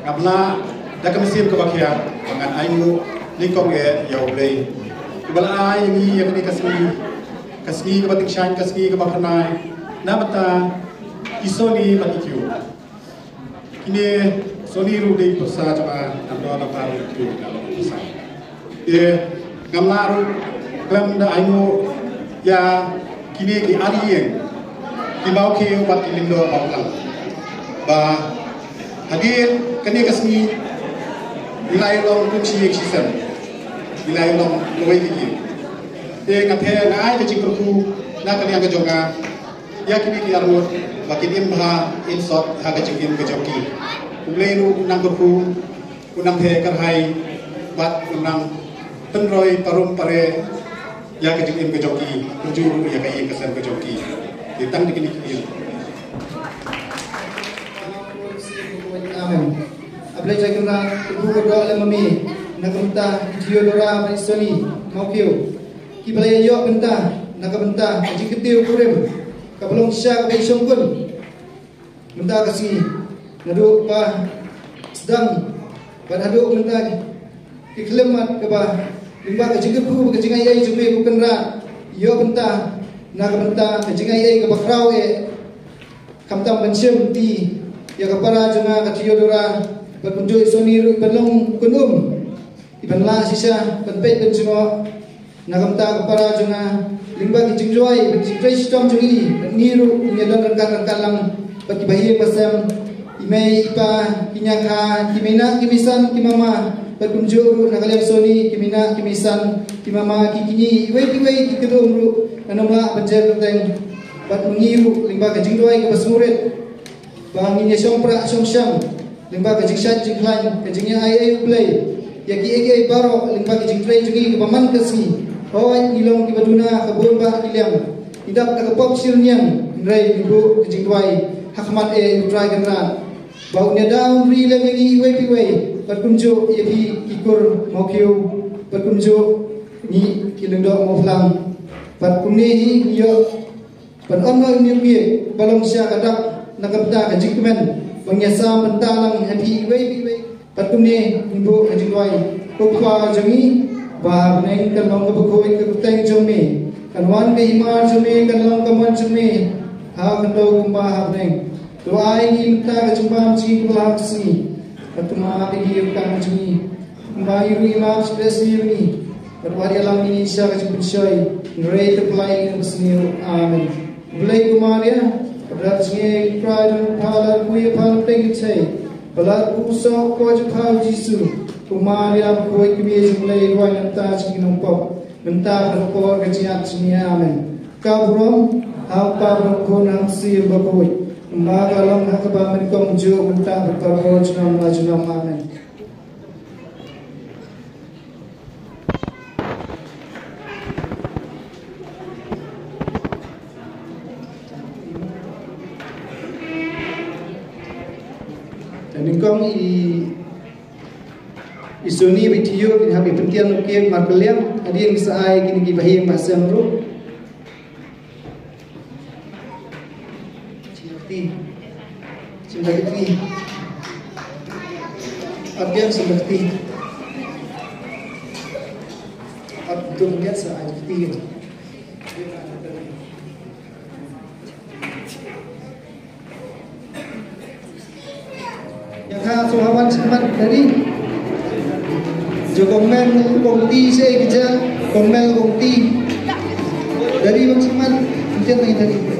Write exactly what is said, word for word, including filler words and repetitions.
Ngam lah da ka mynsiem kaba khia ba ngan ainguh nyngkong eh ïa U Blei uba la ai ïa ngi ïa kane ka sngi, ka sngi kaba tyngshaiñ, ka sngi kaba phyrnai na bynta i Soni bad i Kyiu. Kine Soni ruh dei pyrsa jong nga, nangta nangta ruh Kyiu ka long pyrsa. Te ngam lah ruh khlem da ainguh ïa kine ki ar ïing, ki Mawkhiew bad ki Lyngdoh Mawphlang, ba hadien kane ka sngi ngi la ïalong kum shi ïing shi sem, ngi la ïalong kawei ka ïing. Te nga pher, nga ai ka jingkyrkhu na ka liang ka jong nga ïa kine ki arngut ba kin im bha im sot ha ka jingim ka jong ki. U Blei ruh un nang kyrkhu, un nang pher kyrhai bad un nang pynroi parum pare ïa ka jingim ka jong ki, kumjuh ruh ïa ka ïing ka sem ka jong ki. Te tang da kine ki ïing. Amen. A Blei Trai Kynrad, kyrkhu kyrdoh lem ma me na ka bynta i Theodora bad i Soni Mawkhiew, kiba la ïa ïoh bynta na ka bynta ka jingkyntiew kurim kaba long shisha kaba i shongkun mynta ka sngi, naduh ba sdang bad haduh mynta ki khyllipmat, kaba lyngba ka jingkyrkhu bad ka jingai ei jong me ko Kynrad, ïoh bynta na ka bynta ka jingai ei kaba khraw eh, khamtam ban shimti ïa ka para jong nga ka Theodora bad kumjuh i Soni ruh ban long kynum, i ban lah shisha ban peit ban jngoh na ka bynta ka para jong nga lyngba ki jingduwai bad jingtrei shitom jong i. Bad ngi ruh ngi ïa don ryngkat ryngkat lang bad ki bahaïing bahasem, i mei i pa, ki ñiangkha, ki meina ki meisan, ki mama, bad kumjuh ruh na ka liang Soni, ki meina ki meisan, ki mama, ki kñi, iwei pa iwei ki kynum ruh ngan ym lah ban jer kyrteng. Bad ma ngi ruh lyngba ka jingduwai kaba sngewrit ba ngin ïa shong prah shong sham lyngba ka jingshait jingkhlaiñ, ka jingïa ai ei U Blei ïa kiei kiei baroh lyngba ka jingtrei jong ngi kaba man ka sngi. Hooid, ngi long kiba duna ha ka bun bah ki liang, ngi dap da ka pop shirñiang, hynrei ngi buh ka jingduwai ha khmat eh U Trai Kynrad ba un ïada un ri lem ïa ngi iwei pa iwei, bad kumjuh ïa phi ki kur Mawkhiew, bad kumjuh ngi ki Lyngdoh Mawphlang. Bad kumne hi ngi ïoh ban ong ïa u Blei ba long shisha ka dak na ka bynta ka jingkmen ba ngi ïa sam bynta lang ha phi iwei pa iwei. Bad kumne ngi buh ka jingduwai, ko Kpa jong ngi ba ha bneng, kan long kaba khuid ka kyrteng jong me, kan wan ka hima jong me, kan long ka mon jong me ha khyndew kumba ha bneng. To ai ngi mynta ka jingbam jong ngi kaba ha ka sngi, bad to map ïa ngi ki kam jong ngi kumba ngi ruh ngi map sha kiba sniew ïa ngi. Bad wat ïalam ïa ngi sha ka jingpynshoi, hynrei to pynlait ïa ngi na ka basniew. Amen. Khublei ko Maria, ka dap jingeh, U Trai u don bad pha, la kyrkhu ïa pha na pdeng ki kynthei, bad la kyrkhu u soh u kpoh jong pha U Jisu. Ko Maria bakhuid, ka Mei jong U Blei, duwai na ka bynta jong ngi ki nongpop, mynta bad ha ka por ka jingïap jong ngi. Amen. Ka burom ha U Kpa bad ha U Khun bad ha U Mynsiem Bakhuid, kumba ka long ha kaba mynta, kumjuh mynta bad barabor, junom la junom. Amen. Te nyngkong i, i Soni bad i Tio kin hap ban pyntieng noh ïa ki markylliang, hadien sa ai kine ki bahaïing bahasem ruh. Symphony. Symphony. Ap biang symphony. Ap tu biang sa ai symphony. Ïa ka sngewbha wan sha khmat, Daddy. Jong kong Mel kong Ti, sha ka jaka kong Mel kong Ti. Daddy wan sha khmat, ïa ka Daddy.